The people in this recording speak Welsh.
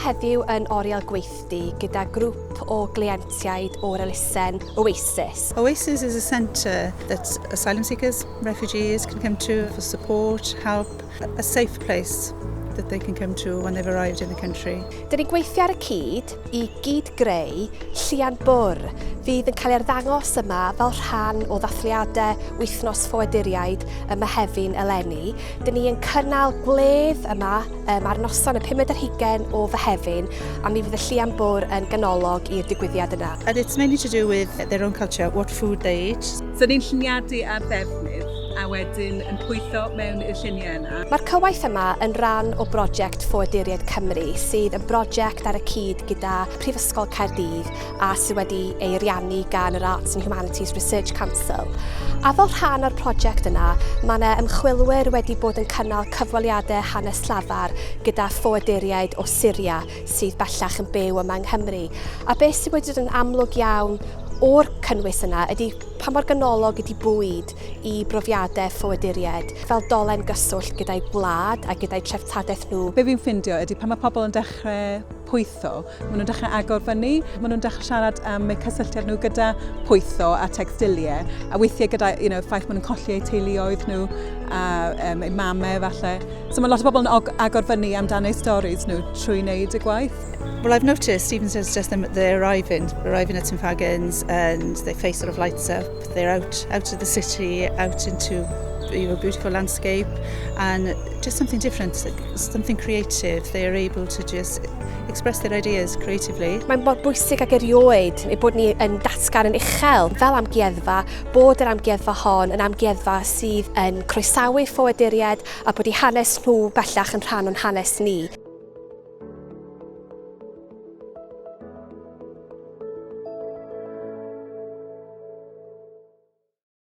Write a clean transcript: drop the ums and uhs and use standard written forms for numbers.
heddiw yn Oriel Gweithdy gyda grŵp o gleientiaid o'r elusen Oasis. Oasis is a centre that asylum seekers, refugees can come to for support, help, a safe place that they can come to when they've arrived in the country. Dyn ni'n gweithio ar y cyd i gyd-greu Llian Bwr fydd yn cael ei arddangos yma fel rhan o ddathliadau Wythnos Ffoaduriaid ym Mehefin eleni. Dyn ni yn cynnal gwledd yma um, ar noson y pumed ar hugain o Fehefin a mi fydd y Llian Bwr yn ganolog i'r digwyddiad yna. And it's mainly to do with their own culture, what food they eat. So ni'n lluniadu ar ddefnydd a wedyn yn pwytho mewn i'r lluniau yna. Mae'r cywaith yma yn rhan o brosiect Ffoaduriaid Cymru sydd yn brosiect ar y cyd gyda Prifysgol Caerdydd a sydd wedi ei ariannu gan yr Arts and Humanities Research Council. A fel rhan o'r prosiect yna, mae yna ymchwilwyr wedi bod yn cynnal cyfweliadau hanes llafar gyda ffoaduriaid o Syria sydd bellach yn byw yma yng Nghymru. A beth sydd wedi dod yn amlwg iawn o'r cynnwys yna ydy pa mor ganolog ydy bwyd i brofiadau ffoaduriaid, fel dolen gyswllt gyda'i gwlad a gyda'i treftadaeth nhw. Be fi'n ffindio ydy pan mae pobl yn dechrau pwytho, maen nhw'n dechrau agor fyny, maen nhw'n dechrau siarad am eu cysylltiad nhw gyda pwytho a textiliau, a weithiau gyda you know, ffaith maen nhw'n colli eu teuluoedd nhw a um, eu mamau falle. So mae lot o bobl yn agor fyny amdan eu storis nhw trwy wneud y gwaith. Well, I've noticed, even since just them, they're arriving, arriving at St Fagans and their face sort of lights up. They're out, out of the city, out into you know, beautiful landscape and just something different, something creative. They are able to just express their ideas creatively. Mae'n mor bwysig ag erioed ei bod ni yn datgan yn uchel fel amgueddfa bod yr amgueddfa hon yn amgueddfa sydd yn croesawu ffoaduriaid a bod eu hanes nhw bellach yn rhan o'n hanes ni.